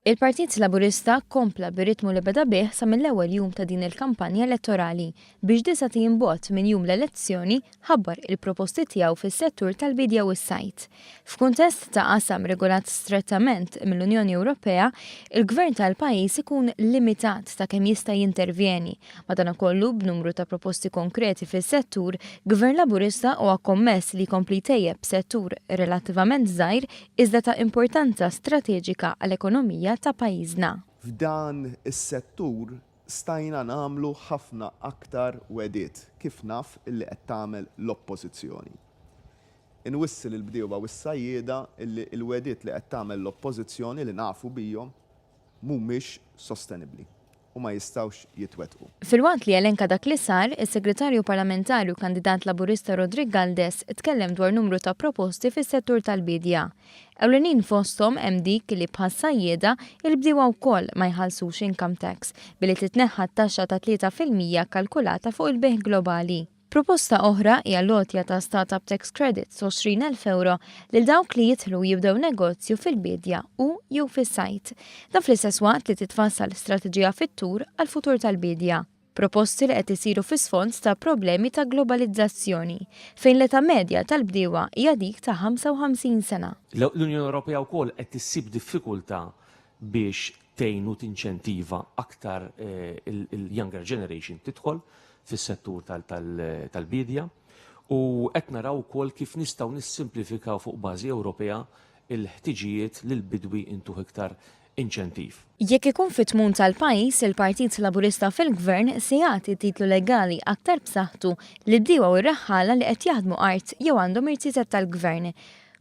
Il-Partit Laburista kompla bir-ritmu li beda bih sa mill-ewwel jum ta' din il-kampanja elettorali biex disat ijiem bogħod minn jum l-elezzjoni ħabbar il-proposti tiegħu fis-settur tal-biedja u s-sajd. F'kuntest ta' qasam regolat strettament mill-Unjoni Ewropea, il-Gvern tal-pajjiż ikun limitat ta' kemm jista' jintervjeni. Madankollu, b'numru ta' proposti konkreti fis-settur, Gvern Laburista huwa kommess li jkompli jtejjeb settur relattivament żgħir iżda ta' importanza strateġika għall-ekonomija ta' pajjiżna. F'dan is-settur stajna nagħmlu ħafna aktar wegħdiet, kif naf illi qed tagħmel l-Oppożizzjoni. Inwissi lill-bdiewa u s-sajjieda illi l-wegħdiet li qed tagħmel l-Oppożizzjoni li nafu bihom mhumiex sostenibbli u ma jistgħux jitwettqu. Filwaqt li elenka dak li sar, is-Segretarju Parlamentari u kandidat Laburista Roderick Galdes tkellem dwar numru ta' proposti fis-settur tal-biedja. Ewlenin fosthom hemm dik li bħas-sajjieda, il-bdiewa wkoll ma jħallsux income tax billi titneħħa t-taxxa ta' 3% kkalkulata fuq il-bejgħ globali. Proposta oħra hija l-għotja ta' Start-up Tax Credits, 20,000 ewro, lil dawk li jidħlu u jibdew negozju fil-biedja u jew fis-sajd. Dan fl-istess waqt li titfassal strateġija fit-tul għall-futur tal-biedja. Proposti li qed isiru fi sfond ta' problemi ta' globalizzazzjoni, fejn l-età medja tal-bdiewa hija dik ta' 55 sena. L-Unjoni Ewropea wkoll qed issib diffikultà biex tgħin u tinċentiva aktar il-younger generation tidħol fis-settur tal-biedja u qed naraw ukoll kif nistgħu nissimplifikaw fuq bażi Ewropea l-ħtiġijiet li l-bidwi intuh iktar inċentiv. Jekk ikun fit-tmun tal-pajjiż, il-Partit Laburista fil-Gvern se jagħti titlu legali aktar b'saħħtu lill-bdiewa u r-raħħala li qed jaħdmu art jew għandhom irziezet tal-Gvern.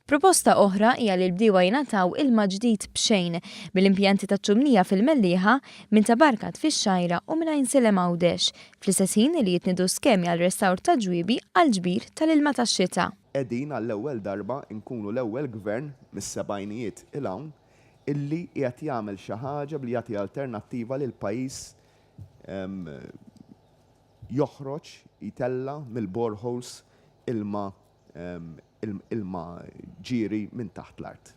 Proposta oħra hija li l-bdiewa jingħataw ilma ġdid b'xejn mill-impjanti taċ-ċumnija fil-Mellieħa, minn Ta' Barkat fix-Xgħajra u minn Għajnsielem Għawdex, fl-istess ħin li jitniedu skemi għal restawr ta' ġwiebi għall-ġbir tal-ilma tax-xita. Qegħdin għall-ewwel darba nkunu l-ewwel Gvern mis-sebgħinijiet 'il hawn illi qiegħed jagħmel xi ħaġa billi jagħti alternattiva li l-pajjiż joħroġ, jtella' mill-boreholes ilma ilma ġieri minn taħt l-art.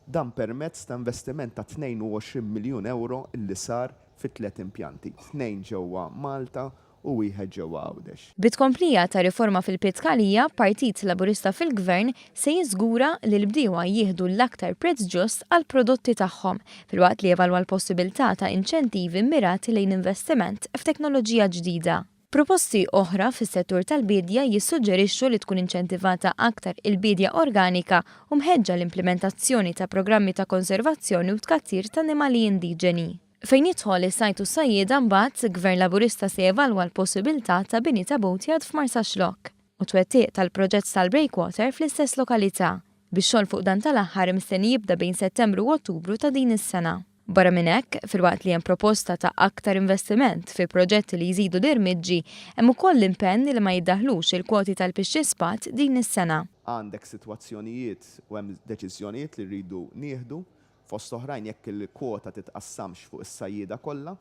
Dan permezz ta' investiment ta' 22 miljun ewro li sar fi tliet impjanti, tnejn ġewwa Malta u wieħed ġewwa Għawdex. Bit-tkomplija ta' riforma fil-Pitkalija, Partit Laburista fil-Gvern se jiżgura li l-bdiewa jieħdu l-aktar prezz ġust għall-prodotti tagħhom, filwaqt li jevalwa l-possibilità ta' inċentivi mmirati lejn investiment f'teknoloġija ġdida. Proposti oħra fis-settur tal-biedja jissuġġerixxu li tkun inċentivata aktar il-biedja organika u mħeġġa l-implimentazzjoni ta' programmi ta' konservazzjoni u tkattir ta' annimali indiġeni. Fejn jidħol is-sajd u s-sajjieda mbagħad, Gvern Laburista se jevalwa l-possibilità ta' bini ta' boatyard f'Marsaxlokk u twettiq tal-proġett tal-breakwater fl-istess lokalità, bix-xogħol fuq dan tal-aħħar mistenni jibda bejn Settembru u Ottubru ta' din is-sena. Barra minn hekk, filwaqt li hemm proposta ta' aktar investiment fi proġetti li jżidu l-irmiġġi, hemm ukoll l-impenn li ma jiddaħħlux il-kwoti tal-pixxispad din is-sena. Għandek sitwazzjonijiet u hemm deċiżjonijiet li rridu nieħdu, fost oħrajn jekk il-kwota titqassamx fuq is-sajjieda kollha,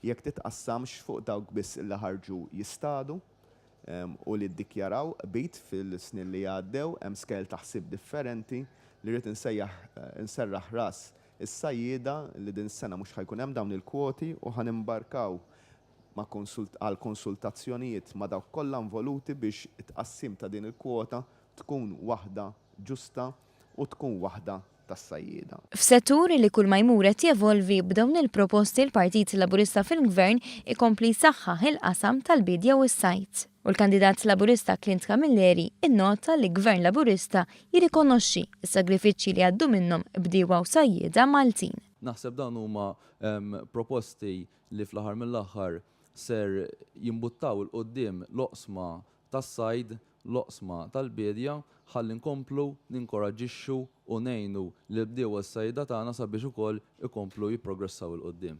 jekk titqassamx fuq dawk biss li ħarġu jistadu u li ddikjaraw qbid fil-snin li għaddew, hemm skejjel ta' ħsieb differenti li rrid insejjaħ inserraħ ras is-sajjieda li din is-sena mhux ħa jkun hemm dawn il-kwoti u ħa nimbarkaw ma' konsult għal konsultazzjonijiet ma' dawk kollha involuti biex it-tqassim ta' din il-kwota tkun waħda ġusta u tkun waħda tas-sajjieda. F'settur li kull ma jmur qed jevolvi, b'dawn il-proposti l-Partit Laburista fil-Gvern ikompli jsaħħaħ il-qasam tal-biedja u s-sajd. U l-kandidat Laburista Clint Camilleri innota li Gvern Laburista jirrikonoxxi s-sagrifiċċji li jgħaddu minnhom bdiewa u sajjieda Maltin. Naħseb dawn huma proposti li fl-aħħar mill-aħħar ser jimbuttaw 'il quddiem l-oqsma tas-sajd, l-oqsma tal-biedja ħalli nkomplu ninkoraġġixxu u ngħinu lill-bdiewa u s-sajjieda tagħna sabiex ukoll ikomplu jipprogressaw 'il quddiem.